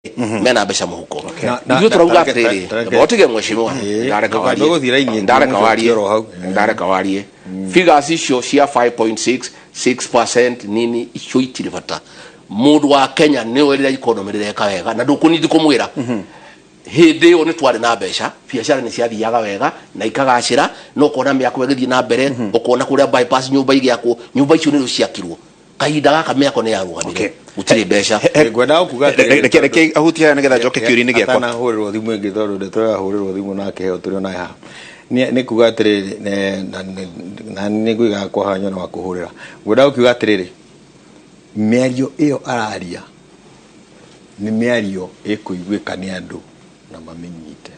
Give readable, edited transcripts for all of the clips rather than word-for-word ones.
Mena mbeca mũhuko. Na- Ithuĩ tũrauga atĩrĩrĩ, otige mheshimiwa, ndareka ndũkambe warie. gũthiĩ raini ĩngĩ, Ndareka mũcokie warie. oro hau. Ndareka warie. Figures icio cia 5.6 6% nini icio itirĩ bata. Mũndũ wa Kenya nĩwe rĩrĩa economy rĩreka wega na ndũkũnindi kũmwĩra. Hĩndĩ ĩyo nĩ twarĩ na mbeca, biacara nĩ ciathiaga wega na ikagacĩra, na ũkona mĩako ĩgĩthiĩ na mbere, ũkona kũrĩa bypass nyũmba igĩakwo, nyũmba icio nĩrĩo ciakirwo. Kahinda gaka mĩako nĩ yarũgamire. Gũtirĩ mbeca. Ngwendaga kuga atĩrĩrĩ, Reke ahutie haya nĩgetha njoke kĩũria-inĩ gĩakwa. Atanahũrĩrwo thimũ ĩngĩ, tondũ ndeto ĩyo ahũrĩrwo thimũ na akĩheo tũrĩ onaye haha. Nĩ kuga atĩrĩrĩ, na nĩ ngũiga hakwa haha nyone wa kũhũrĩra. Ngwendaga kuga atĩrĩrĩ, mĩario ĩyo araria nĩ mĩario ĩkũiguĩka nĩ andũ na mamĩnyite.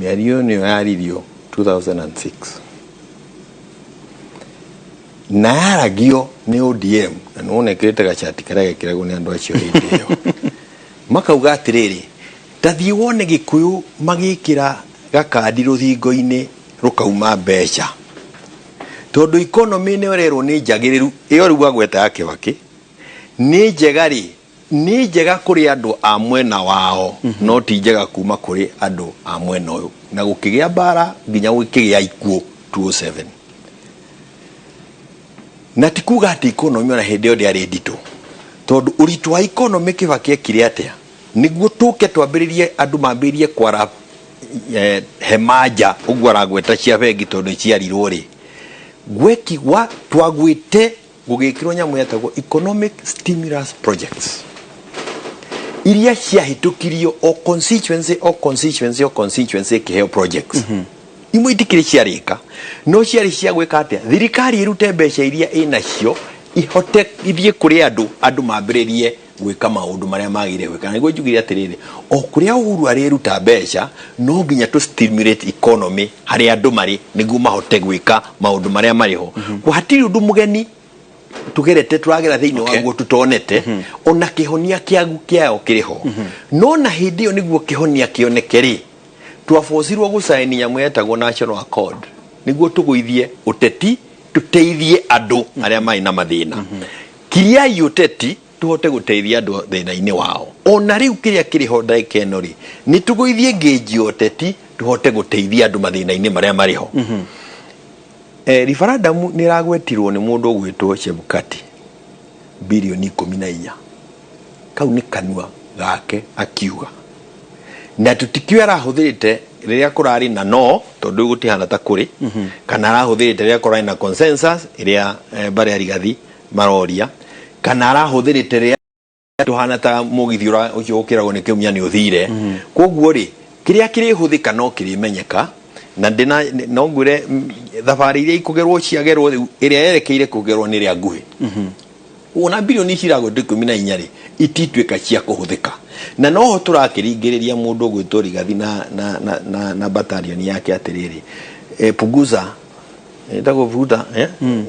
Mĩario ĩyo nĩyo yaririo 2006 na yaragio nĩ ODM, na nĩ wona ĩkĩrĩte gacati karĩa gekĩragwo nĩ andũ acio hĩndĩ ĩyo, makauga atĩrĩrĩ, ta thiĩ wone Gĩkũyũ magĩkĩra gakandi rũthingo-inĩ rũkauma mbeca, tondũ economy nĩ ũrerwo nĩ njagĩrĩru. Ĩyo rĩu agweta ya Kĩbakĩ nĩ njega rĩ, nĩ njega kũrĩ andũ a mwena wao, no ti njega kuma kũrĩ andũ a mwena ũyũ, na gũkĩgĩa mbara nginya gũkĩgĩa ikuũ 207. Na ti kuga atĩ economy ona hĩndĩ ĩyo ndĩarĩ nditũ, tondũ ũritũ wa economy, Kĩbakĩ ekire atĩa nĩguo tũke twambĩrĩrie, andũ mambĩrĩrie kwara hema nja ũguo aragweta cia bengi, tondũ nĩ ciarirwo rĩ, gweki gwa twagwĩte gũgĩkĩrwo nyamũ yetagwo economic stimulus projects, iria ciahĩtũkirio o constituency, o constituency, o constituency ĩkĩheo projects. Imwe itikĩrĩ ciarĩka, no ciarĩ cia gwĩka atĩa? Thirikari ĩrute mbeca iria ĩnacio ihote ithiĩ kũrĩ andũ, andũ mambĩrĩrie gwĩka maũndũ marĩa magĩrĩire gwĩka. Na nĩguo njugire atĩrĩrĩ, o kũrĩa Uhuru arĩruta mbeca, no nginya tũ stimulate economy harĩa andũ marĩ nĩguo mahote gwĩka maũndũ marĩa marĩ ho. Kwa hatirĩ ũndũ mũgeni tugerete turagera thĩinĩ waguo tutonete, ona kĩhonia kĩagu kĩayo kĩrĩ ho. No na hĩndĩ ĩyo nĩguo kĩhonia kĩoneke rĩ, twabocirwo gũcaini nyamũ yetagwo National Accord nĩguo tũgũithie ũteti, tũteithie andũ arĩa marĩ na mathĩna. Kiriai ũteti, tũhote gũteithia andũ thĩna-inĩ wao. Ona rĩu kĩrĩa kĩrĩ ho ndagĩka ĩno rĩ, nĩ tũgũithie ngĩnji ya ũteti, tũhote gũteithia andũ mathĩna-inĩ marĩa marĩ ho. Referendum nĩ ĩragwetirwo nĩ mũndũ ũgwĩtwo Chebukati, birioni 14. Kau nĩ kanua gake akiuga, na tũtikĩũĩ arahũthĩrĩte rĩrĩa kũrarĩ na no, tondũ rĩu gũtihana ta kũrĩ, kana arahũthĩrĩte rĩrĩa kũrarĩ na consensus ĩrĩa mbarĩ ya Rigathi maroria, kana arahũthĩrĩte rĩrĩa tũhana ta mũgithi ũcio ũkĩragwo nĩ kĩumia nĩ ũthire. Koguo rĩ, kĩrĩa kĩrĩhũthĩka no kĩrĩmenyeka, na ndĩna no ngwĩre thabarĩ iria ikũgerwo ciagerwo rĩu, ĩrĩa yerekeire kũgerwo nĩ ĩrĩa nguhĩ. Ona birioni ici iragwetwo 14 rĩ, itituĩka cia kũhũthĩka, na noho tũrakĩringĩrĩria mũndũ ũgwĩtwo Rigathi na battalion yake atĩrĩrĩ, punguza ĩtagwo vuta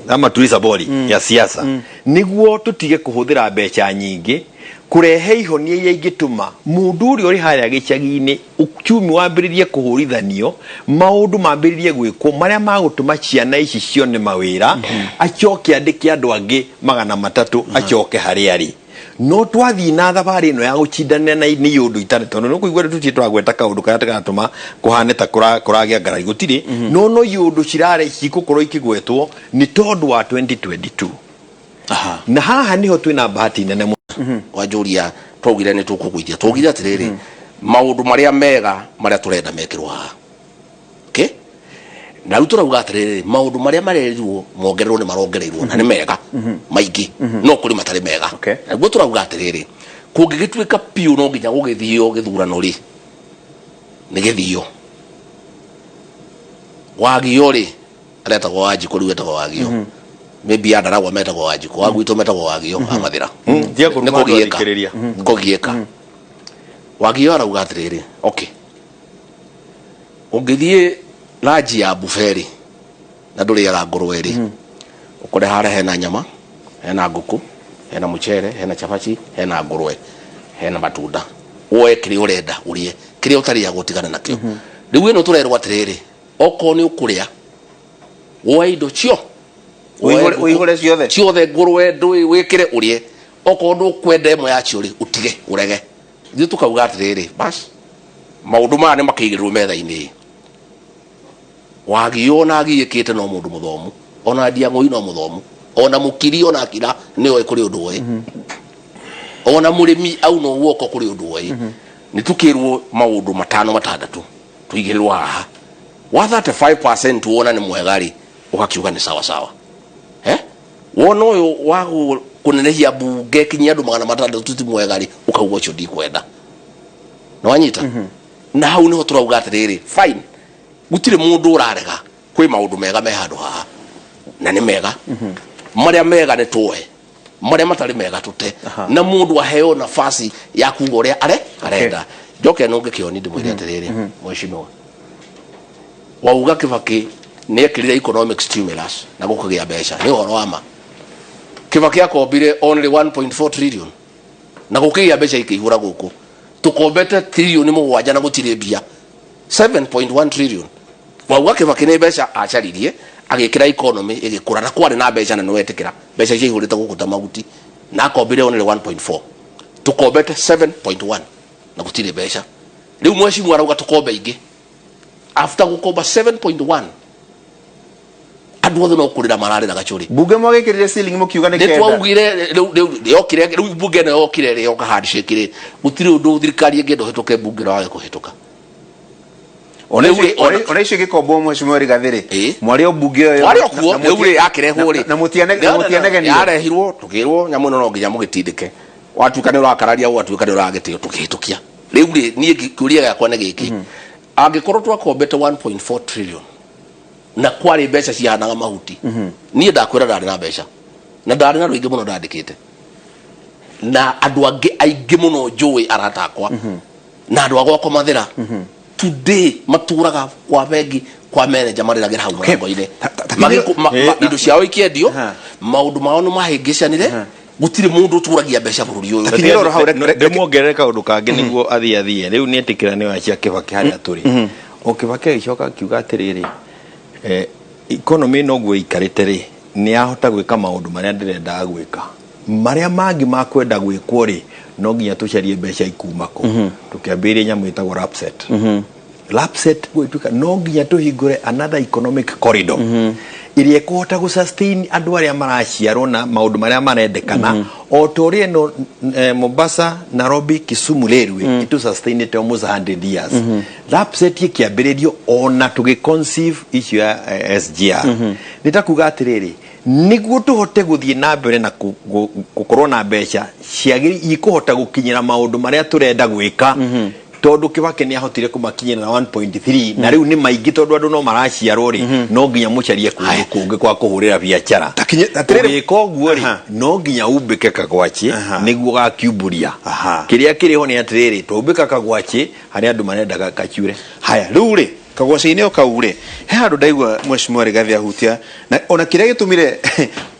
ama tuliza boli ya siasa, nĩguo tũtige kũhũthĩra mbeca nyingĩ kũrehe ihonia iria ingĩtũma mũndũ ũrĩa ũrĩ harĩa gĩcagi-inĩ uchumi wambĩrĩrie kũhũrithanio, maũndũ mambĩrĩrie gwĩkwo marĩa magũtũma ciana ici cione mawĩra, acoke andĩke andũ angĩ 300 acoke harĩa arĩ. No twathiĩ na thabarĩ ĩno ya gũcindanĩra na nĩ ũndũ itarĩ, tondũ nĩ kũigua tũtirĩ twagweta kaũndũ karĩa karatũma kũhane ta kũragĩa ngarari, gũtirĩ. No iũndũ cirarĩ cigũkorwo ikĩgwetwo nĩ tondũ wa 2022. Na haha niho twĩna bahati nene mũno. Wanjũria, twaugire nĩ tũkũgũithia, twaugire atĩrĩrĩ, maũndũ marĩa mega marĩa tũrenda mekĩrwo haha, okay? Na rĩu tũrauga atĩrĩrĩ, maũndũ marĩa marerirwo mongererwo nĩ marongereirwo na nĩ mega maingĩ, no kũrĩ matarĩ mega. Na nĩguo tũrauga atĩrĩrĩ, kũngĩgĩtuĩka biũ no nginya gũgĩthio gĩthurano rĩ, nĩ gĩthio wagio rĩ, aretagwo Wanjikũ, rĩu etagwo Wagio, maybe ya Ndaragwa metagwo Wanjikũ, wa gwitũ metagwo Wagio amathĩra. Tiga kũruma Nĩ andũ kũgiĩka. athikĩrĩria. Nĩ kũgiĩka. Wagio arauga atĩrĩrĩ, okay, ũngĩthiĩ ranji ya buffet rĩ, na ndũrĩaga ngũrwe rĩ, ũkore harĩa hena nyama, hena ngũkũ, hena mũcere, hena cabaci, hena ngũrwe, hena matunda, woe kĩrĩa ũrenda ũrĩe, kĩrĩa ũtarĩaga ũtigane nakĩo. Rĩu ĩno tũrerwo atĩrĩrĩ, okorwo nĩ ũkũrĩa, woe indo cio. Woe ngũkũ- Ũihũre ciothe. Ciothe, ngũrwe, ndũĩ, wĩkĩre ũrĩe. Okorwo ndũkwenda ĩmwe yacio rĩ, ũtige, ũrege. Ithuĩ tũkauga atĩrĩrĩ, bas maũndũ maya nĩ makĩigĩrĩrwo metha-inĩ. Wagio ona agiĩkĩte no mũndũ mũthomu, ona ndiang'ũi no mũthomu, ona mũkiri ona akira nĩ oĩ kũrĩ ũndũ oĩ, ona mũrĩmi auna guoko kũrĩ ũndũ oĩ. Nĩ tũkĩrwo maũndũ matano matandatũ tũigĩrĩrwo haha wa 35% wona nĩ mwega rĩ, ũgakiuga nĩ sawa sawa. Eh? Wona ũyũ wa kũnenehia mbunge kinyia andũ 600 ti mwega rĩ, ũkauga ũcio ndikwenda. Nĩwanyita? Na hau niho tũrauga atĩrĩrĩ, fine, gũtirĩ mũndũ ũrarega kwĩ maũndũ mega me handũ haha, na nĩ mega. Marĩa mega nĩ tuoe, marĩa matarĩ mega tũte, na mũndũ aheo nafasi ya kuga ũrĩa arenda. Njoke nũnge kĩoni ndĩmwĩre atĩrĩrĩ, mheshimiwa, wauga Kibaki nĩ ekĩrire economic stimulus na gũkagĩa mbeca, nĩ ũhoro wa ma. Kibaki akombire only 1.4 trillion na gũkĩgĩa mbeca ikĩihũra gũkũ. Tũkombete trilioni 7 na gũtirĩ mbia, 7.1 trillion. Wauga Kibaki nĩ mbeca acaririe agĩkĩra economy ĩgĩkũra, na kwarĩ na mbeca, na nĩwetĩkĩra mbeca ciaihũrĩte gũkũ ta mahuti, na akombire only 1.4, tũkombete 7.1 na gũtirĩ mbeca. Rĩu mheshimiwa arauga tũkombe ingĩ after gũkomba 7.1. Andũ othe no kũrĩra mararĩra gacũrĩ. Mbunge mwagĩkĩrire ceiling mũkiuga nĩ nĩ kenda. Twaugire rĩu yokire, rĩu mbunge ĩno yokire rĩ, yoka handshake rĩ, gũtirĩ ũndũ thirikari ĩngĩenda ũhĩtũke mbunge ĩno wage kũhĩtũka. Ona Rĩu rĩ, ona icio igĩkombwo, mheshimiwa Rigathĩ rĩ, Ĩ. mwarĩ o mbunge ĩyo Twarĩ o kuo. Rĩu rĩ, yakĩrehwo rĩ, na mũtianegenire. Yarehirwo tũkĩrwo nyamũ ĩno no nginya mũgĩtindĩke, watuĩka nĩ ũrakararia, watuĩka nĩ ũragĩtĩo, tũkĩhĩtũkia. Rĩu rĩ, niĩ kĩũria gĩakwa nĩ gĩkĩ, angĩkorwo twakombete 1.4 trillion na kwarĩ mbeca cihanaga mahuti, niĩ ndakwĩra ndarĩ na mbeca na ndarĩ na rũingĩ mũno ndandĩkĩte na andũ angĩ aingĩ mũno njũĩ, arata akwa na andũ a gwakwa mathĩra today matũraga kwa bengi kwa manager marĩragĩra hau mũrango-inĩ. Indo ciao ikĩendio, maũndũ mao nĩ mahĩngĩcanire, gũtirĩ mũndũ ũtũragia mbeca bũrũri ũyũ. Takinyĩra oro hau, Ndĩmuongerere kaũndũ kangĩ nĩguo athiĩ athiĩ. Rĩu nĩ etĩkĩra nĩ oya cia Kĩbakĩ harĩa tũrĩ o Kĩbakĩ agĩcoka akiuga atĩrĩrĩ, economy ĩno ũguo ĩikarĩte rĩ, nĩ yahota gwĩka maũndũ marĩa ndĩrendaga gwĩka. Marĩa mangĩ makwenda gwĩkwo rĩ, no nginya tũcarie mbeca ikuma kũ. Tũkĩambĩrĩria nyamũ ĩtagwo LAPSSET. LAPSSET gwĩtuĩka no nginya tũhingũre another economic corridor ĩrĩa ĩkũhota gũ sustain andũ arĩa maraciarwo na maũndũ marĩa marendekana, o ta ũrĩa ĩno Mombasa, Nairobi, Kisumu railway ĩtũ sustainĩte almost 100 years. LAPSSET ĩkĩambĩrĩrio ona tũgĩ conceive issue ya SGR nĩ ta kuga atĩrĩrĩ, nĩguo tũhote gũthiĩ na mbere na gũkorwo na mbeca ciagĩrĩ ikũhota gũkinyĩra maũndũ marĩa tũrenda gwĩka, tondũ Kibaki nĩ ahotire kũmakinyĩra na 1.3 na rĩu nĩ maingĩ, tondũ andũ no maraciarwo rĩ, no nginya mũcarie kũndũ kũngĩ kwa kũhũrĩra biacara. Atĩrĩrĩ- Ũgĩka ũguo rĩ, no nginya umbĩke kagwachĩ nĩguo gakiumbũria. Kĩrĩa kĩrĩ ho nĩ atĩrĩrĩ, twaumbĩka kagwachĩ harĩa andũ marendaga kakiure. Haya, rĩu rĩ, kagwaca-inĩ o kau rĩ, he handũ ndaigua mheshimiwa Rigathĩ ahutia, na ona kĩrĩa gĩtũmire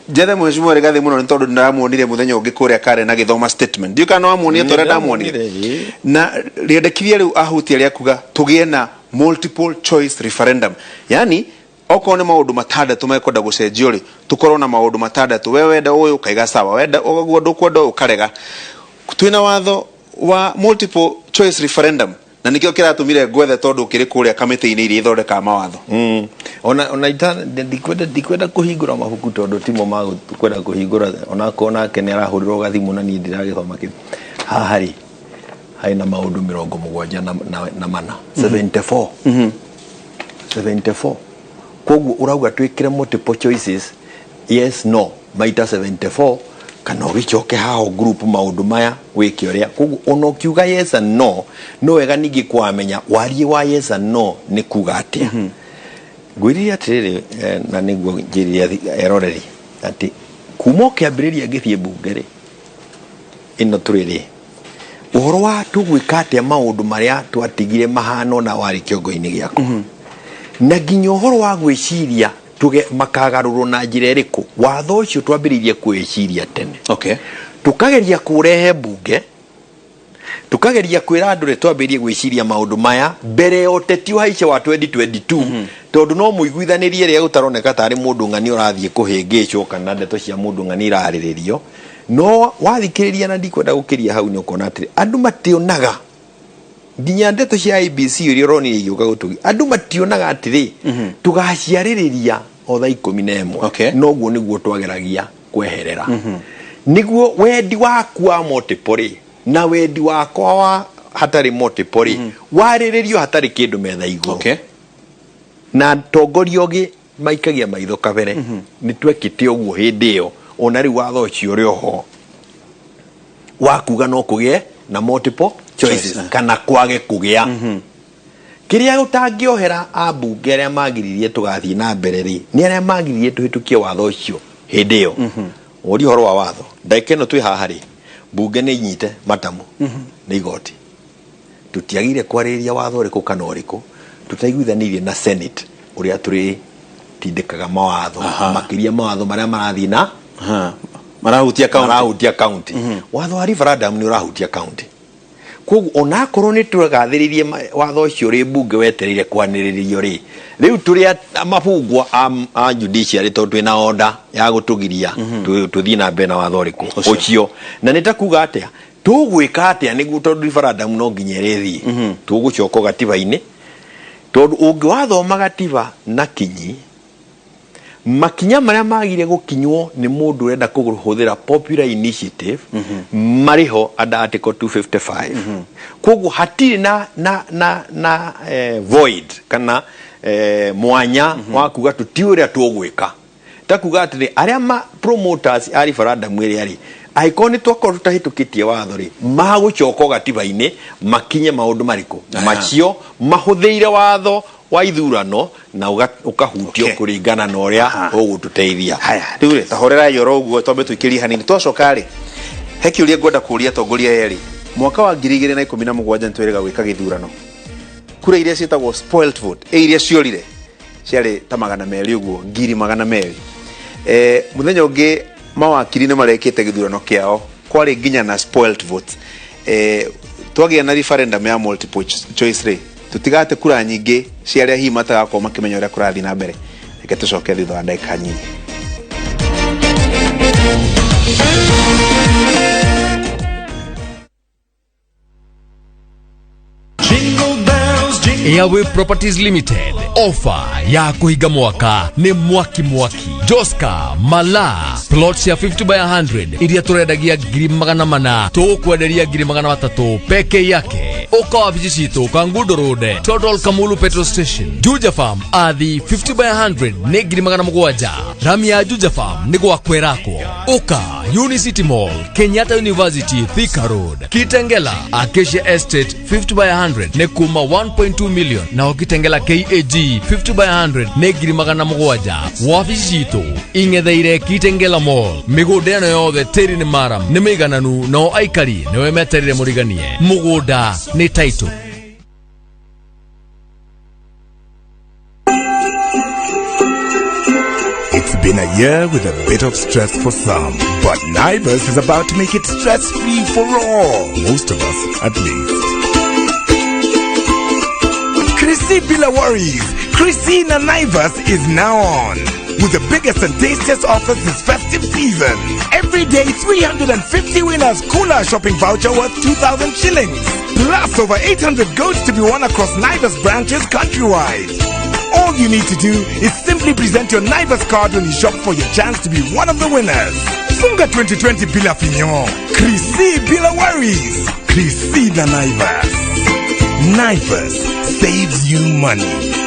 njethe mheshimiwa Rigathĩ mũno nĩ tondũ ndĩramuonire mũthenya ũngĩ kũrĩa Karen agĩthoma statement. Ndiũĩ kana nĩwamuonire ta ũrĩa ndamuonire. Ĩĩ. Na rĩendekithia rĩu ahutia rĩa kuga tũgĩe na multiple choice referendum, yani okorwo nĩ maũndũ matandatũ mekwenda gũcenjio rĩ, tũkorwo na maũndũ matandatũ, we wenda ũyũ ũkaiga sawa, wenda ũguo, ndũkwenda ũyũ ũkarega. Twĩna watho wa multiple choice referendum, na nĩkĩo kĩratũmire ngwethe tondũ ũkĩrĩ kũrĩa kamĩtĩ-inĩ iria ithondekaga mawatho. Ona ita ndikwenda kũhingũra mabuku tondũ timo makwenda kũhingũra, onakorwo nake nĩ arahũrĩrwo gathimũ na niĩ ndiragĩthoma kĩu. Haha rĩ, harĩ na maũndũ 74, 74, 74. Koguo ũrauga twĩkĩre multiple choices, yes, no, maita 74, kana ũgĩcoke haha group maũndũ maya wĩke ũrĩa. Koguo ona ũkiuga yes and no, no wega ningĩ kwamenya wariĩ wa yes and no nĩ kuga atĩa. Ngwĩrire atĩrĩrĩ, na nĩguo njĩrire eroreri atĩ kuma o kĩambĩrĩria ngĩthiĩ mbunge rĩ, ĩno tũrĩ rĩ, ũhoro wa tũgwĩka atĩa maũndũ marĩa twatigire mahana ona warĩ kĩongo-inĩ gĩakwa, na nginya ũhoro wa gwĩciria tuge makagarũrwo na njĩra ĩrĩkũ, watho ũcio twambĩrĩirie kwĩciria tene. Tukageria kũrehe mbunge, tukageria kwĩra andũ rĩ, twambĩrĩrie gwĩciria maũndũ maya mbere ya ũteti ũhaice wa 2022, tondũ no mũiguithanĩrie rĩrĩa gũtaroneka tarĩ mũndũ ng'ani ũrathiĩ kũhĩngĩcwo kana ndeto cia mũndũ ng'ani irarĩrĩrio. No wathikĩrĩria, na ndikwenda gũkĩria hau, nĩ ũkona atĩrĩ, andũ mationaga nginya ndeto cia IEBC iria ũronire igĩũka gũtũgi, andũ mationaga atĩrĩ tũgaciarĩrĩria o thaa 11. Noguo nĩguo twageragia kweherera nĩguo wendi waku wa multiple rĩ na wendi wakwa wa hatarĩ multiple rĩ warĩrĩrio hatarĩ kĩndũ metha igũrũ. Na atongoria ogĩ maikagia maitho kabere. Nĩ twekĩte ũguo hĩndĩ ĩyo, ona rĩu watho ũcio ũrĩ oho wa kuga no kũgĩe na multiple choices Choice, eh. kana kwage kũgĩa. Kĩrĩa ũtangĩohera ambunge arĩa magiririe tũgathiĩ na mbere rĩ, nĩ arĩa magiririe tũhĩtũkie watho ũcio hĩndĩ ĩyo. Ũria ũhoro wa watho, ndagĩka ĩno twĩ haha rĩ, mbunge nĩ inyite matamu nĩ igoti. Tũtiagĩrĩire kwarĩrĩria watho ũrĩkũ kana ũrĩkũ tũtaiguithanĩirie na Senate ũrĩa tũrĩtindĩkaga mawatho, makĩria mawatho marĩa marathiĩ na Marahutia county. Marahutia county. Watho wa referendum nĩ ũrahutia county, koguo onakorwo nĩ twagathĩrĩirie watho ũcio ũrĩ mbunge wetereire kwanĩrĩrio rĩ, rĩu tũrĩ mabungwa a judiciary, tondũ twĩna order ya gũtũgiria tũthiĩ na mbere na watho ũrĩkũ ũcio. Na nĩ ta kuga atĩa, tũgwĩka atĩa nĩguo, tondũ referendum no nginya ĩrĩthiĩ, tũgũcoka gatiba-inĩ, tondũ ũngĩwathoma gatiba na kinyi, makinya marĩa magire gũkinywo nĩ mũndũ ũrenda kũhũthĩra popular initiative marĩ ho under article 255. Koguo hatirĩ na void kana mwanya wa kuga tũtiũĩ ũrĩa tũgwĩka, ta kuga atĩrĩ, arĩa ma promoters a referendum ĩrĩa rĩ, angĩkorwo nĩ twakorwo tũtahĩtũkĩtie watho rĩ, magũcoka gatiba-inĩ makinye maũndũ marĩkũ macio mahũthĩire watho wa ithurano na ũkahutio kũringana na ũrĩa ũgũtũteithia. Haya, rĩu rĩ, tahorerai oro ũguo, twambe tũikĩrie hanini. Twacoka rĩ, he kĩũria ngwenda kũũria atongoria erĩ. Mwaka wa 2017 nĩtwĩrĩga gwĩka gĩthurano, kura iria ciĩtagwo spoilt vote, ĩ iria ciorire ciarĩ ta 200 ũguo, 200,000. Mũthenya ũngĩ mawakiri nĩ marekĩte gĩthurano kĩao, kwarĩ nginya na spoilt votes. Twagĩa na referendum ya multiple choice rĩ, tũtigate kura nyingĩ cia arĩa hihi matagakorwo makĩmenya ũrĩa kũrathiĩ na mbere. Reke tũcoke thutha wa ndagĩka nyinyi. Airway Properties Limited ofa ya kuhinga mwaka nĩ mwaki mwaki. Joska Mala plot cia 50 by 100 iria tũrendagia 400,000, tũgũkwenderia 300,000 peke yake. Ũka wabici citũ Kangundo Road, Total Kamulu Petrol Station. Juja Farm athi 50 by 100 nĩ 700,000. Rami ya Juja Farm nĩ gwakwerakwo. Ũka Unicity Mall, Kenyatta University, Thika Road. Kitengela Acacia Estate 50 by 100 nĩ kuma 1.2 million, nao Kitengela KAG 50 by 100 nĩ 700,000. Wabici citũ ing'etheire Kitengela Mall. Mĩgũnda ĩno yothe tĩri nĩ maram, nĩ mĩigananu, nao aikari nĩwe meterire mũriganie. Mũgũnda nĩ title. It's been a year with a bit of stress for some, but Naivas is about to make it stress-free for all. Most of us, at least. Chrissy Bila worries. Chrissy na Naivas is now on. With the biggest and tastiest offers this festive season. Every day, 350 winners cooler shopping voucher worth 2,000 shillings. Plus over 800 goats to be won across Naivas branches countrywide. All you need to do is simply present your Naivas card when you shop for your chance to be one of the winners. Funga 2020 bila finyo. Chrissy bila worries. Chrissy na Naivas. Naivas saves you money.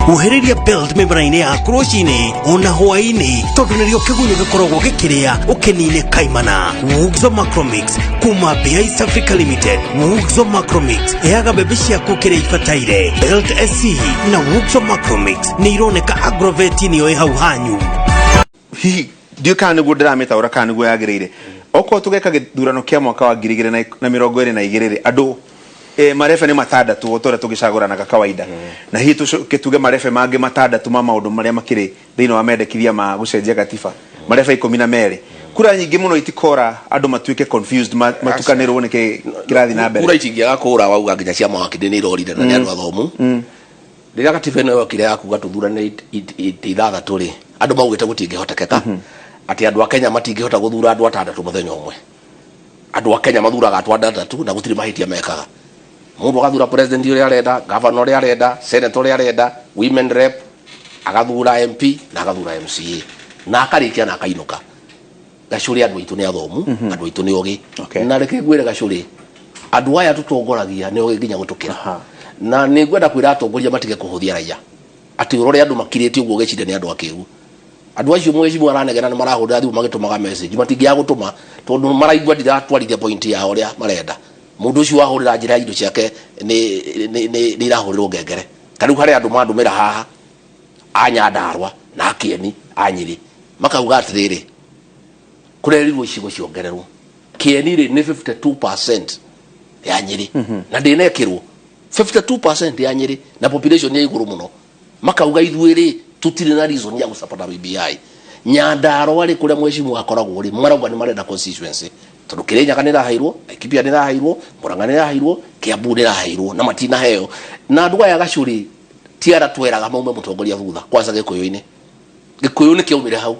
Huhĩrĩria Belt mĩmera-inĩ yaku rũcinĩ ona hwaĩ-inĩ, tondũ nĩrĩo kĩgunyũ gĩkoragwo gĩkĩrĩa ũkĩnine kaimana. Wuxo Macromix kuma Bea East Africa Limited. Wuxo Macromix ĩheaga mbembe ciaku kĩrĩa ibataire. Belt SC na Wuxo Macromix nĩ ironeka agrovet-inĩ ĩyo ĩ hau hanyu. Hihi ndiũĩ kana nĩguo ndĩramĩtaũra kana nĩguo yagĩrĩire. Okorwo tũgeka gĩthurano kĩa mwaka wa 2022 rĩ, andũ marebe nĩ matandatũ o ta ũrĩa tũgĩcagũranaga kawaida, na hihi tũcoke tuge marebe mangĩ matandatũ ma maũndũ marĩa makĩrĩ thĩinĩ wa mendekithia ma gũcenjia gatiba, marebe 12, kura nyingĩ mũno itikora, andũ matuĩke confused, matukanĩrwo nĩ kĩ kĩrathiĩ na mbere. Kura itingĩaga kũra, wauga nginya cia mawakiri nĩ irorire na nĩ andũ athomu. Rĩrĩa gatiba ĩno yokire ya kuga tũthurane itĩ 6 rĩ, Andũ maugĩte gũtingĩhotekeka atĩ andũ a Kenya matingĩhota gũthura andũ atandatũ mũthenya ũmwe. Andũ a Kenya mathuraga andũ atandatũ na gũtirĩ mahĩtia mekaga. Mũndũ agathura president ũrĩa arenda, governor ũrĩa arenda, senator ũrĩa arenda, women rep, agathura MP na agathura MCA na akarĩkia na akainũka. Gacũrĩ andũ aitũ nĩ athomu, andũ aitũ nĩ ogĩ. Na reke ngwĩre Gacũrĩ, andũ aya tũtongoragia nĩ ogĩ nginya gũtũkĩra. Na nĩ ngwenda kwĩra atongoria matige kũhũthia raia. Atĩ ũrore andũ makirĩte ũguo ũgeciria nĩ andũ akĩgu. Andũ acio mheshimiwa aranegena nĩ marahũrĩra thimũ magĩtũmaga message, matingĩaga gũtũma tondũ maraigua ndiratwarithia point yao ũrĩa marenda. Mũndũ ũcio wahũrĩra njĩra indo ciake nĩ nĩ nĩ nĩ irahũrĩrwo ngengere. Ta rĩu harĩ andũ mandũmĩra haha a Nyandarua na a Kĩeni a Nyĩrĩ makauga atĩrĩrĩ, kũrerirwo icigo ciongererwo. Kĩeni rĩ nĩ 52% ya Nyĩrĩ na ndĩnekĩrwo 52% ya Nyĩrĩ na population ya igũrũ mũno. Makauga ithuĩ rĩ tũtirĩ na reason ya gũsupport BBI. Nyandarua rĩ kũrĩa mheshimiwa akoragwo rĩ marauga nĩ marenda constituency tondũ Kĩrĩnyaga nĩ ĩraheirwo, Laikipia nĩ ĩraheirwo, Murang'a nĩ ĩraheirwo, Kiambu nĩ ĩraheirwo na matinaheo. Na andũ aya Gacũrĩ ti arĩa tweraga maume mũtongoria thutha kwanza Gĩkũyũ-inĩ. Gĩkũyũ nĩ kĩaumire hau.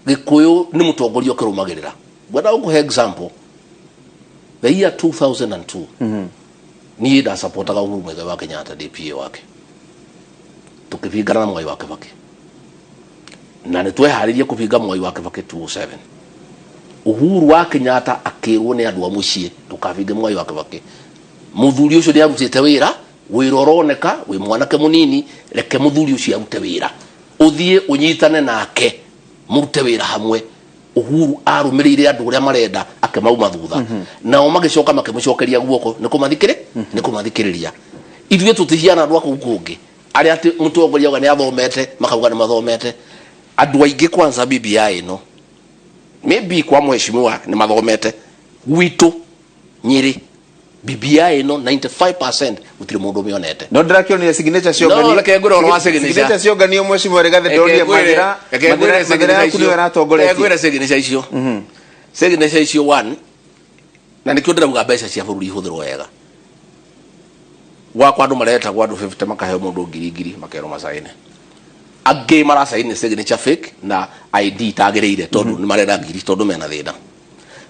Gĩkũyũ nĩ mũtongoria ũkĩrũmagĩrĩra. Ngwenda gũkũhe example. The year 2002 niĩ ndasapotaga Uhuru Muigai wa Kenyatta ndĩ PA wake. Tũkĩbingana na Mwai wa Kibaki. Na nĩ tweharĩirie kũbinga Mwai wa Kibaki 2007. Uhuru wa Kenyatta akĩrwo nĩ andũ a mũciĩ ndũkabinge Mwai wa Kibaki. Mũthuri ũcio nĩ arutĩte wĩra, wĩra ũroneka, wĩ mwanake mũnini, reke mũthuri ũcio arute wĩra. Ũthiĩ ũnyitane nake mũrute wĩra hamwe. Uhuru arũmĩrĩire andũ ũrĩa marenda akĩmauma thutha. Nao magĩcoka makĩmũcokeria guoko nĩ kũmathikĩrĩ nĩ kũmathikĩrĩria. Ithuĩ tũtihiana andũ a kũu kũngĩ arĩa atĩ mũtongoria auga nĩ athomete makauga nĩ mathomete. Andũ aingĩ kwanza BBI ĩno maybe kwa mheshimiwa nĩ mathomete, gwitũ Nyĩrĩ BBI ĩno 95% gũtirĩ mũndũ ũmĩonete. No ndĩrakĩonire signature cionganio. No, reke ngwĩre ũhoro wa signature. Signature cionganio mheshimiwa Rigathi ndonire mathĩra Reke ngwĩre mathĩra yaku nĩwe reke ĩratongoretie. ngwĩre signature icio. Signature icio one na nĩkĩo ndĩrauga mbeca cia bũrũri ihũthĩrwo wega. Gwakwa andũ maretagwo andũ 50 makaheo mũndũ ngiri ngiri makerwo macaine. Angĩ maracaini signature fake na ID itagĩrĩire tondũ nĩ marenda ngiri tondũ mena thĩna.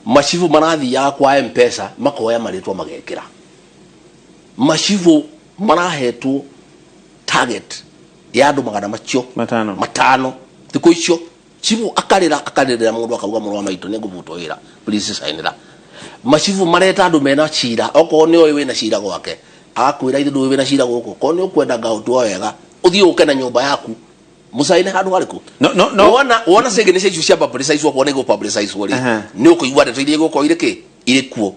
Macibũ marathiaga kwa Mpesa makoya marĩtwa magekĩra. Macibũ marahetwo target ya andũ magana macio Matano. matano thikũ icio cibũ akarĩra akarĩrĩra mũndũ akauga mũrũ wa maitũ nĩ ngũbutwo wĩra please sainĩra. Macibũ mareta andũ mena cira okorwo nĩ oĩ wĩna cira gwake agakwĩra ithe ndũĩ wĩna cira gũkũ korwo nĩ ũkwenda ngaũtua wega ũthiĩ ũke na nyũmba yaku mũcaine handũ harĩkũ. No, no, no. Wona wona signature icio cia publicize okorwo nĩ gũ-publicize rĩ Aha. nĩ ũkũigua ndeto iria igũkorwo irĩ kĩ irĩ kuo.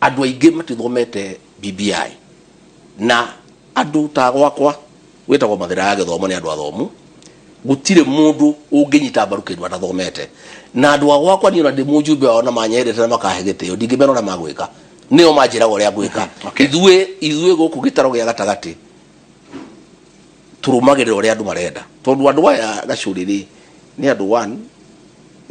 Andũ aingĩ matithomete BBI na andũ ta gwakwa gwĩtagwo mathĩna ya gĩthomo nĩ andũ athomu gũtirĩ mũndũ ũngĩnyita mbaru kĩndũ atathomete na andũ a gwakwa niĩ ona ndĩ mũjumbe wao na manyendete na makahe gĩtĩo ndingĩmera ũrĩa magwĩka nĩo manjĩraga ũrĩa ngwĩka. Ithuĩ ithuĩ gũkũ gĩtaro gĩa gatagatĩ tũrũmagĩrĩra ũrĩa andũ marenda tondũ andũ aya gacũrĩ rĩ nĩ andũ one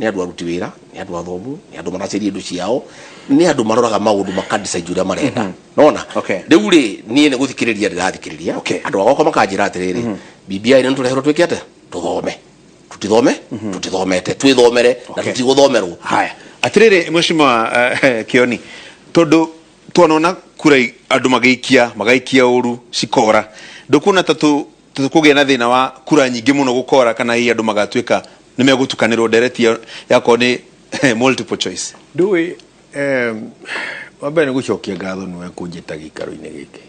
nĩ andũ aruti wĩra nĩ andũ athomu nĩ andũ maracaria indo ciao nĩ andũ maroraga maũndũ makadecide ũrĩa marenda nona Okay. rĩu rĩ niĩ nĩ gũthikĩrĩria ndĩrathikĩrĩria Okay. andũ agwakwa makanjĩra atĩrĩrĩ BBI nĩ tũreherwo twĩke atĩa tũthome tutithome tutithomete twĩthomere na Okay. tutigũthomerwo. Haya atiriri mheshimiwa Kioni tondu twanona kura andu magĩikia magaikia ũru cikora ndũkuona ta tũkũgĩa na thĩna wa kura nyingĩ mũno gũkora kana hihi andũ magatuĩka nĩ megũtukanĩrwo ndereti yakorwo nĩ multiple choice? Ndũĩ wa mbere nĩ gũcokia ngatho nĩwe kũnjĩta gĩikaro-inĩ gĩkĩ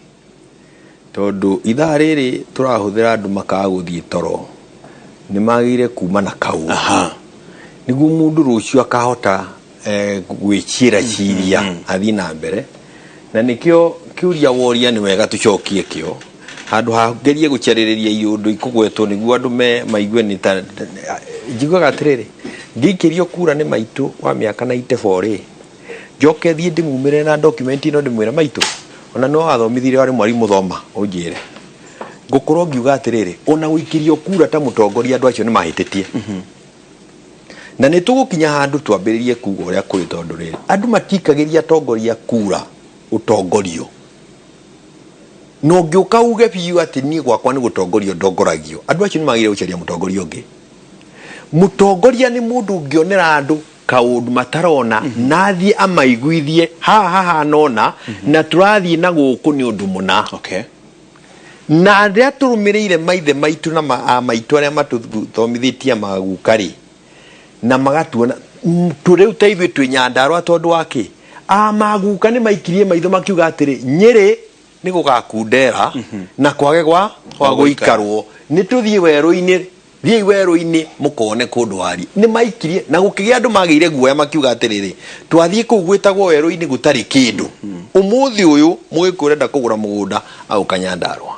tondũ ithaa rĩrĩ tũrahũthĩra andũ makaga gũthiĩ toro nĩ magĩrĩire kuma na kaũgĩ nĩguo mũndũ rũciũ akahota gwĩciĩra ciria athiĩ na mbere na nĩkĩo kĩũria woria nĩ wega tũcokie kĩo handũ ha ngerie gũcarĩrĩria iũndũ ikũgwetwo nĩguo andũ me maigue nĩ ta njiguaga atĩrĩrĩ ngĩikĩrio kura nĩ maitũ wa mĩaka 94 rĩ njoke thiĩ ndĩmumĩre na document ĩno ndĩmwĩre maitũ ona nĩwe wathomithirie warĩ mwarimũ thoma ũnjĩre ngũkorwo ngiuga atĩrĩrĩ ona gũikĩrio kura ta mũtongoria andũ acio nĩ mahĩtĩtie na nĩ tũgũkinya handũ twambĩrĩrie kuga ũrĩa kũrĩ tondũ rĩrĩ andũ matikagĩria atongoria kura ũtongorio na ũngĩũka uge biũ atĩ niĩ gwakwa nĩ gũtongorio ndongoragio andũ acio nĩ magĩrĩire gũcaria mũtongoria ũngĩ. Mũtongoria nĩ mũndũ ũngĩonera andũ kaũndũ matarona na athiĩ amaiguithie haha hahana ũna na tũrathiĩ na gũkũ nĩ ũndũ mũna. Na arĩa tũrũmĩrĩire maithe maitũ na a maitũ arĩa matũthomithĩtie maguka rĩ, na magatuona rĩu ta ithuĩ twĩ Nyandarũa tondũ wa kĩ? A maguka nĩ maikirie maitho makiuga atĩrĩ, Nyĩrĩ nĩ gũgakundera na kwage gwa gwa gũikarwo, nĩ tũthiĩ werũ-inĩ, thiĩi werũ-inĩ mũkone kũndũ wariĩ. Nĩ maikirie na gũkĩgĩa andũ magĩire guoya makiuga atĩrĩrĩ, twathiĩ kũu gwĩtagwo werũ-inĩ gũtarĩ kĩndũ. Ũmũthĩ ũyũ Mũgĩkũyũ ũrenda kũgũra mũgũnda agoka Nyandarũa.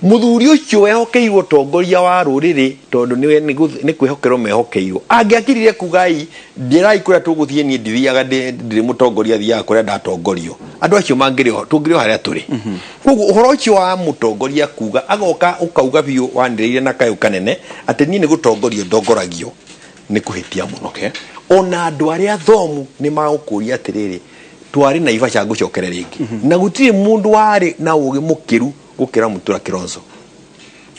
Mũthuri ũcio wehokeirwo ũtongoria wa rũrĩrĩ tondũ nĩwe nĩ kwĩhokerwo mehokeirwo, angĩakirire kuga ĩ, njĩrai kũrĩa tũgũthiĩ niĩ ndithiaga ndirĩ mũtongoria thiaga kũrĩa ndatongorio. Andũ acio mangĩrĩ o, tũngĩrĩ o harĩa tũrĩ. Koguo ũhoro ũcio wa mũtongoria kuga, agoka ũkauga biũ wanĩrĩire na kayũ kanene atĩ niĩ nĩ gũtongorio ndongoragio nĩ kũhĩtia mũno. Ona andũ arĩa athomu nĩ magũkũria atĩrĩrĩ, twarĩ Naivasha ngũcokere rĩngĩ na gũtirĩ mũndũ warĩ na ũgĩ mũkĩru gũkĩra Mũtura Kilonzo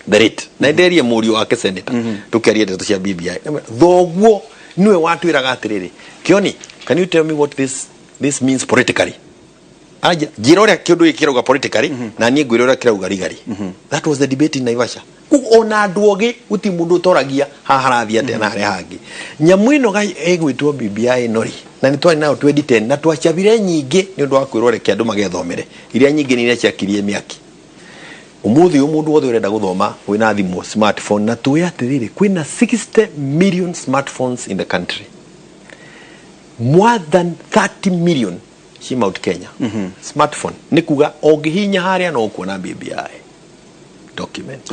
the late na nderie mũriũ wake senator tũkĩaria ndeto cia BBI thoguo nĩwe watwĩraga atĩrĩrĩ Kioni, can you tell me what this means politically? Anja njĩra ũrĩa kĩũndũ gĩkĩ kĩrauga politically na niĩ ngwĩre ũrĩa kĩrauga legally. That was the debate in Naivasha. Koguo ona andũ ogĩ gũtirĩ mũndũ ũtoragia haha harathiĩ atĩa na harĩa hangĩ. Nyamũ ĩno ĩgwĩtwo BBI ĩno rĩ, na nĩ twarĩ nayo 2010 na twacabire nyingĩ nĩ ũndũ wa kwĩrwo reke andũ magethomere. Iria nyingĩ nĩ iria ciakirie mĩaki. Ũmũthĩ ũyũ mũndũ wothe ũrenda gũthoma wĩna thimũ smartphone na tũĩ atĩrĩrĩ kwĩna 60 million smartphones in the country. More than 30 million ci Mount Kenya. Smartphone nĩ kuga ũngĩhihinya harĩa no ũkuona BBI document.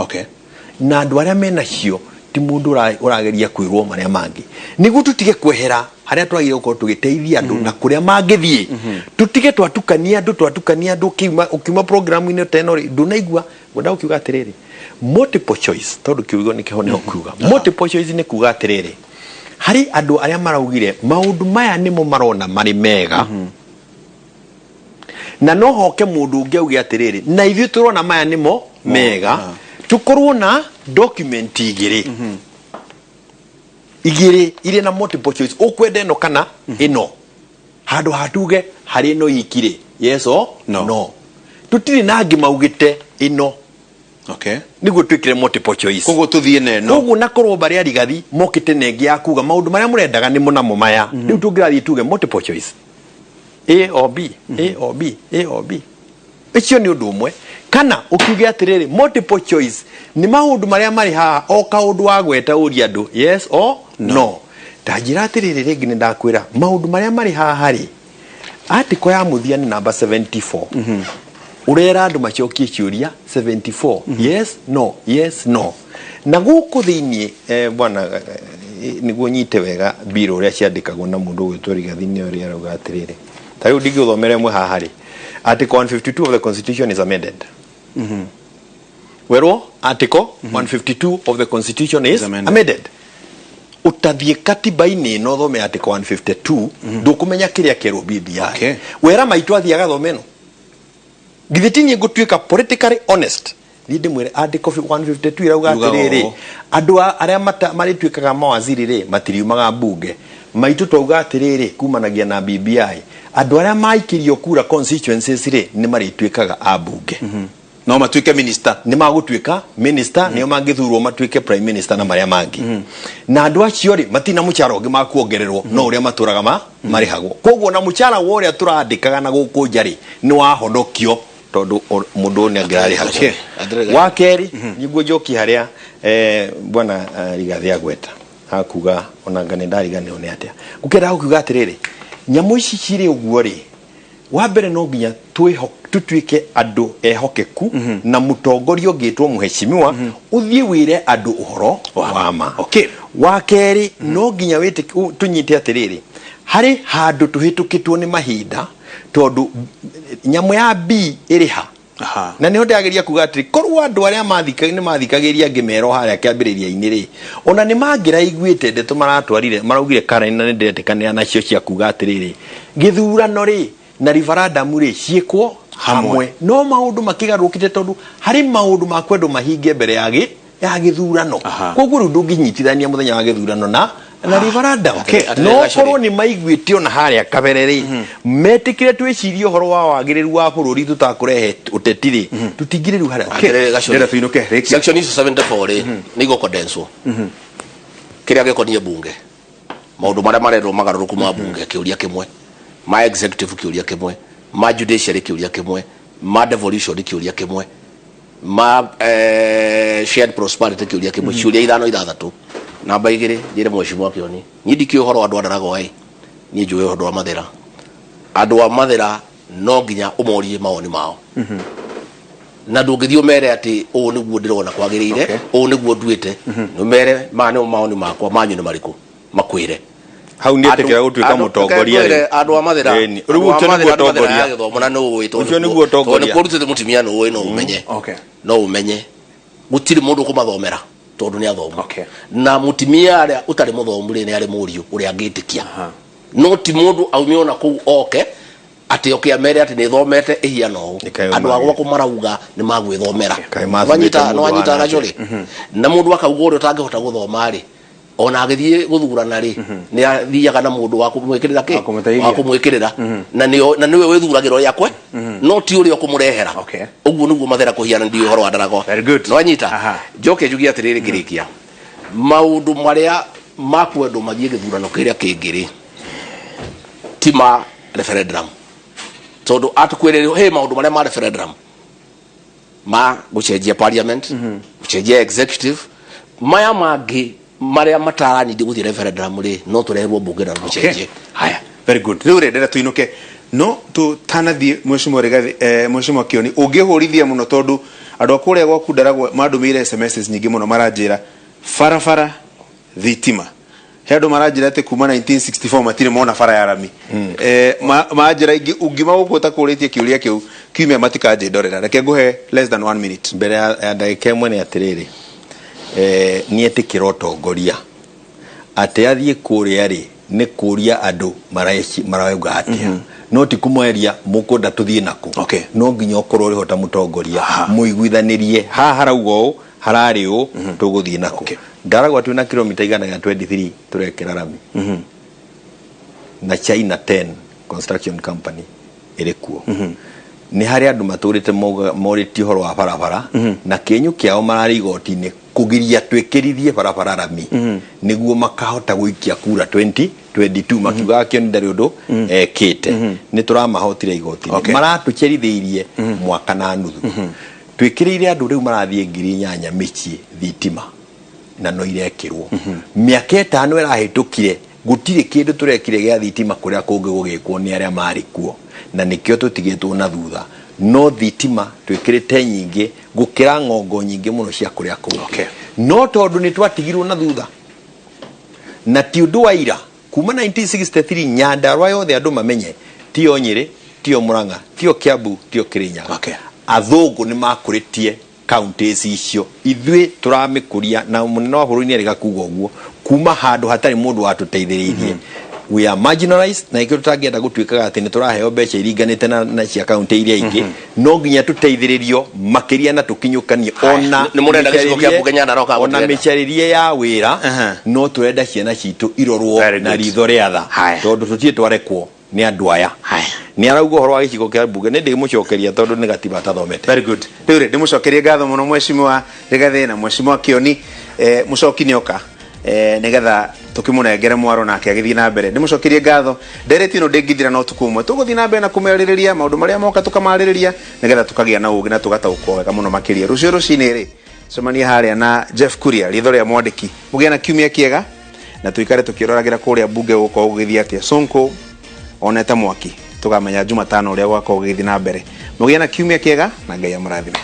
Na andũ arĩa menacio ti mũndũ ũrageria kwĩrwo marĩa mangĩ nĩguo tũtige kwehera harĩa twagĩrĩire gũkorwo tũgĩteithia andũ na kũrĩa mangĩthiĩ tũtige twatukania andũ twatukania andũ ũkiuma programu-inĩ ta ĩno rĩ ndũnaigua ngwenda gũkiuga atĩrĩrĩ multiple choice tondũ kiugo nĩ kĩho nĩho kuga multiple choice nĩ kuga atĩrĩrĩ harĩ andũ arĩa maraugire maũndũ maya nĩmo marona marĩ mega na no hoke mũndũ ũngĩ auge atĩrĩrĩ na ithuĩ tũrona maya nĩmo mega tũkorwo na document igĩrĩ igĩrĩ irĩ na multiple choice ũkwenda ĩno kana ĩno handũ ha tuge harĩ ĩno iki rĩ yes or No. no tũtirĩ na angĩ maugĩte ĩno nĩguo twĩkĩre multiple choice. Koguo tũthiĩ na ĩno. Koguo na korwo mbarĩ ya Rigathi mokĩte na ĩngĩ ya kuga maũndũ marĩa mũrendaga nĩmo namo maya rĩu tũngĩrathiĩ tuge multiple choice A or B, A or B, A or B. Ũcio nĩ ũndũ ũmwe. Kana ũkiuge atĩrĩrĩ multiple choice nĩ maũndũ marĩa marĩ haha o kaũndũ wagweta ũrie andũ yes or no. Ta njĩra atĩrĩrĩ rĩngĩ nĩ ndakwĩra maũndũ marĩa marĩ haha rĩ article ya mũthia nĩ namba 74 ũrera andũ macokie ciũria 74 yes no yes no na gũkũ thĩinĩ bwana nĩguo nyite wega mbirũ ũrĩa ciandĩkagwo na mũndũ ũgwĩtwo Rigathi nĩ ũrĩa arauga atĩrĩrĩ ta rĩu ndingĩgũthomera ĩmwe haha rĩ article 152 of the constitution is amended werwo article 152 of the constitution is amended. Amended utathiĩ katiba-inĩ ĩno ũthome article 152 ndũkũmenya kĩrĩa kĩerwo BBI wera maitũ athiĩ agathome ĩno githĩ ti niĩ ngũtuĩka politically honest thiĩ ndĩmwĩre article 152 irauga Yugaga atĩrĩrĩ ũũ. andũ arĩa marĩtuĩkaga mawaziri rĩ matiriumaga mbunge maitũ twauga atĩrĩrĩ kumanagia na BBI andũ arĩa maikĩrio kura constituencies rĩ nĩ marĩtuĩkaga a mbunge No matuĩke minister. Nĩ magũtuĩka minister nĩo mangĩthurwo matuĩke prime minister na marĩa mangĩ na andũ acio rĩ matina mũcara ũngĩ makuongererwo no ũrĩa matũraga marĩhagwo koguo na mũcara wa ũrĩa tũrandĩkaga na gũkũ nja rĩ nĩ wahonokio tondũ mũndũ ũyũ nĩ angĩrarĩhagwo. Wa kerĩ nĩguo njokie harĩa bwana Rigathĩ agweta hakuga ona anga nĩ ndariganĩrwo nĩ atĩa ngũkĩenda gũkiuga atĩrĩrĩ nyamũ ici cirĩ ũguo rĩ wa mbere no nginya tũtuĩke andũ ehokeku na mũtongoria ũngĩtwo mũheshimiwa ũthiĩ wĩre andũ ũhoro wa ma. Wa kerĩ no nginya tũnyite atĩrĩrĩ harĩ handũ tũhĩtũkĩtwo nĩ mahinda tondũ nyamũ ya B ĩrĩ ha na nĩho ndĩrageria kuga atĩrĩ korwo andũ arĩa nĩ mathikagĩria ngĩmerwo harĩa kĩambĩrĩria-inĩ rĩ ona nĩ mangĩraiguĩte ndeto maratwarire maraugire Karen na nĩ ndĩretĩkanĩra nacio cia kuga atĩrĩrĩ gĩthurano rĩ na referendum rĩ ciĩkwo Hamwe. hamwe no maũndũ makĩgarũrũkĩte tondũ harĩ maũndũ makwendwo mahinge mbere ya Ya gĩthurano. Aha. Koguo rĩu ndũngĩnyitithania mũthenya wa gĩthurano na referendum. Okay. No korwo nĩ maiguĩte ona harĩa kabere rĩ, metĩkĩre twĩcirie ũhoro wa wagĩrĩru wa bũrũri tũtakũrehe ũteti rĩ, tũtingĩrĩ rĩu harĩa. Atĩrĩrĩ, Gacũrĩ. Ndĩrenda tũinũke, rĩkia. Section icio 74 rĩ, nĩ igũkondenswo kĩrĩa gĩkoniĩ bunge, maũndũ marĩa marendwo magarũrũku ma bunge kĩũria kĩmwe, ma executive kĩũria kĩmwe, ma judiciary kĩũria kĩmwe, ma devolution kĩũria kĩmwe, ma shared prosperity kĩũria kĩmwe, ciũria ithano ithathatũ. Namba igĩrĩ, njĩre mheshimiwa Kĩoni, niĩ ndikĩũĩ ũhoro wa andũ a Ndaragwa ĩ, niĩ njũĩ ũndũ wa Mathĩra. Andũ a Mathĩra no nginya ũmorie mawoni mao, na ndũngĩthiĩ ũmere atĩ ũũ nĩguo ndĩrona kwagĩrĩire, ũũ nĩguo nduĩte. Ũmere maya nĩmo mawoni makwa, manyu nĩ marĩkũ? Makwĩre. Hau nĩ etĩkĩra gũtuĩka mũtongoria rĩ. Andũ a Mathĩra. Ĩni. Rĩu Andũ a ũcio nĩguo Mathĩra nĩ Mathĩra ũtongoria. ya gĩthomo na nĩ ũĩ tondũ Ũcio nĩguo ũtongoria. Tondũ nĩkuo ũrutĩte mũtumia nĩ ũĩ no ũmenye. No ũmenye gũtirĩ mũndũ ũkũmathomera tondũ nĩ athomu. Na mũtumia arĩa ũtarĩ mũthomu rĩ, nĩ arĩ mũriũ ũrĩa angĩtĩkia, no ti mũndũ aume ona kũu oke atĩ oke amere atĩ nĩ thomete ĩhiana ũũ. Nĩ Andũ a gwakwa marauga nĩ magwĩthomera. Kaĩ mathomete Nwanyita mũndũ nwanyita hana gacũrĩ na mũndũ akauga ũrĩa ũtangĩhota gũthoma rĩ, ona agĩthiĩ gũthurana rĩ, nĩ athiaga na mũndũ wa kũmwĩkĩrĩra kĩ Wa kũmũteithia. wa kũmwĩkĩrĩra, na nĩwe wĩthuragĩra ũrĩa kwe, no ti ũrĩa ũkũmũrehera. Ũguo nĩguo Mathera kũhiana. Ndiũĩ ũhoro wa Ndaragwa. Very good. Nwanyita. Aha. Njoke njugie atĩrĩrĩ ngĩrĩkia, maũndũ marĩa makwendwo mathiĩ gĩthurano kĩrĩa kĩngĩ rĩ, ti ma referendum, tondũ atũkwĩrĩ he maũndũ marĩa ma referendum ma gũcenjia parliament, gũcenjia executive, maya mangĩ marĩa mataranindi gũthiĩ referendum rĩ, no tũreherwo mbunge na tũcenjie. Haya, very good. Rĩu rĩ, ndĩrenda tũinũke, no tũtanathiĩ, mheshimiwa Rigathi, mheshimiwa Kioni, ũngĩhũrithia mũno tondũ andũ a kũrĩa gwaku Ndaragwa mandũmĩire SMSs nyingĩ mũno, maranjĩra barabara, thitima. He andũ maranjĩra atĩ kuma 1964 matirĩ mona bara ya rami. Manjĩra ingĩ ũngiuma gũkũ ũtakũrĩtie kĩũria kĩu kiumia matikanjĩndorera. Reke ngũhe less than one minute. Mbere ya ndagĩka ĩmwe nĩ atĩrĩrĩ, nĩ etĩkĩra ũtongoria atĩ athiĩ kũrĩa rĩ, nĩ kũria andũ marauga atĩa, no ti kũmeria mũkwenda tũthiĩ nakũ. No nginya ũkorwo ũrĩ ho ta mũtongoria, mũiguithanĩrie haha harauga ũũ, hararĩ ũũ, tũgũthiĩ nakũ. Ndaragwa twĩna kilomita 123 tũrekĩra rami na China 10 Construction Company ĩrĩ kuo. Nĩ harĩ andũ matũrĩte morĩtie ũhoro wa barabara na kĩenyũ kĩao, mararĩ igoti-inĩ kũgiria twĩkĩrithie barabara rami nĩguo makahota gũikia kura 2022, makiugaga Kĩoni ndarĩ ũndũ ekĩte. Nĩ tũramahotire igoti-inĩ. Maratũcerithĩirie mwaka na nuthu. Twĩkĩrĩire andũ rĩu marathiĩ 8,000 mĩciĩ thitima na no irekĩrwo. Mĩaka 5 ĩrahĩtũkire gũtirĩ kĩndũ tũrekire gĩa thitima kũrĩa kũngĩ gũgĩkwo nĩ arĩa marĩ kuo, na nĩkĩo tũtigĩtwo na thutha. No thitima twĩkĩrĩte nyingĩ gũkĩra ng'ongo nyingĩ mũno cia kũrĩa kũngĩ. No tondũ nĩ twatigirwo na thutha na ti ũndũ wa ira, kuma 1963 Nyandarua yothe andũ mamenye, tiyo Nyĩrĩ, tiyo Murang'a, tiyo Kiambu, tiyo Kirinyaga. Athũngũ nĩ makũrĩtie counties icio, ithuĩ tũramĩkũria na mũnene wa bũrũri nĩ erĩga kuga ũguo kuma handũ hatarĩ mũndũ watũteithĩrĩirie. We are marginalized, na ikĩo tũtangĩenda gũtuĩkaga atĩ nĩ tũraheo mbeca iringanĩte na cia kaunti iria ingĩ. No nginya tũteithĩrĩrio makĩria na tũkinyũkanie ona Nĩ mũrenda gĩcigo kĩa mbunge Nyandarua kana ona mũtirenda? mĩcarĩrie ya wĩra. No tũrenda ciana citũ irorwo Very na good. ritho rĩa tha Haya. tondũ tũtirĩ twarekwo nĩ andũ aya. Haya. Nĩ arauga ũhoro wa gĩcigo kĩa mbunge, nĩ ndĩmũcokeria tondũ nĩ gatiba atathomete. Very good. Rĩu rĩ, ndĩmũcokerie ngatho mũno mheshimiwa Rigathĩ na mheshimiwa Kĩoni. Mũcoki nĩoka nĩgetha tũkĩmũnengere mwaro nake agĩthiĩ na mbere. Ndĩmũcokerie ngatho. Ndereti ĩno ndĩngĩthira na ũtukũ ũmwe. Tũgũthiĩ na mbere na kũmĩarĩrĩria maũndũ marĩa moka tũkamarĩrĩria nĩgetha tũkagĩa na ũgĩ na tũgataũkwo wega mũno makĩria. Rũciũ rũcinĩ rĩ, cemania harĩa na Jeff Kuria, ritho rĩa mwandĩki. Mũgĩe na kiumia kĩega na tũikare tũkĩroragĩra kũrĩa mbunge gũkorwo gũgĩthiĩ atĩa. Sonko onete mwaki, tũkamenya Jumatano ũrĩa gwakorwo gũgĩthiĩ na mbere. Mũgĩe na kiumia kĩega na Ngai amũrathime.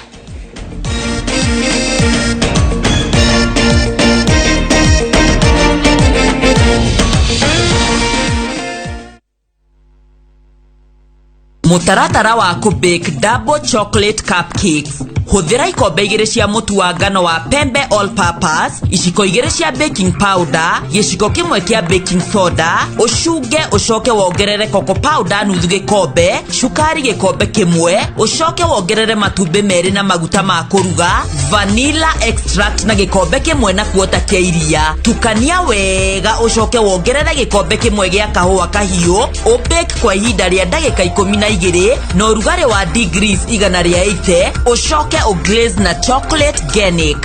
Mũtaratara wa kũ bake double chocolate cupcakes. Hũthĩra ikombe 2 cia mũtu wa ngano wa Pembe all purpose, iciko 2 cia baking powder, gĩciko 1 kĩa baking soda, ũcunge ũcoke wongerere cocoa powder nuthu gĩkombe, cukari gĩkombe 1, ũcoke wongerere matumbĩ 2 na maguta ma kũruga, vanilla extract na gĩkombe 1 na kuota kĩa iria. Tukania wega ũcoke wongerere gĩkombe 1 gĩa kahũa kahiũ, ũbake kwa ihinda rĩa ndagĩka 12 na ũrugarĩ wa degrees 180, ũcoke ũglaze na chocolate genic.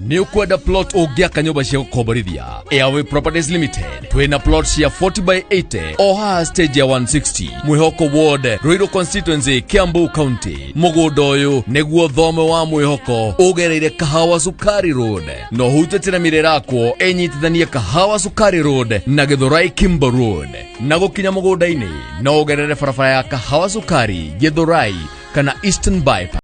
Nĩ ũkwenda plot ũngĩaka nyũmba cia gũkomborithia? Airway Properties Limited twĩna plot cia 40 by 80 o haha stage ya 160 Mwĩhoko Ward, Ruiru Constituency, Kiambu County. Mũgũnda ũyũ nĩguo thome wa Mwĩhoko ũgereire Kahawa Sukari Road na ũhutĩtie na mĩrĩ ĩrakwo ĩnyitithanie Kahawa Sukari Road na Githurai Kimbo Road. Na gũkinya mũgũnda-inĩ no ũgerere barabara ya Kahawa Sukari, Githurai kana Eastern Bypass.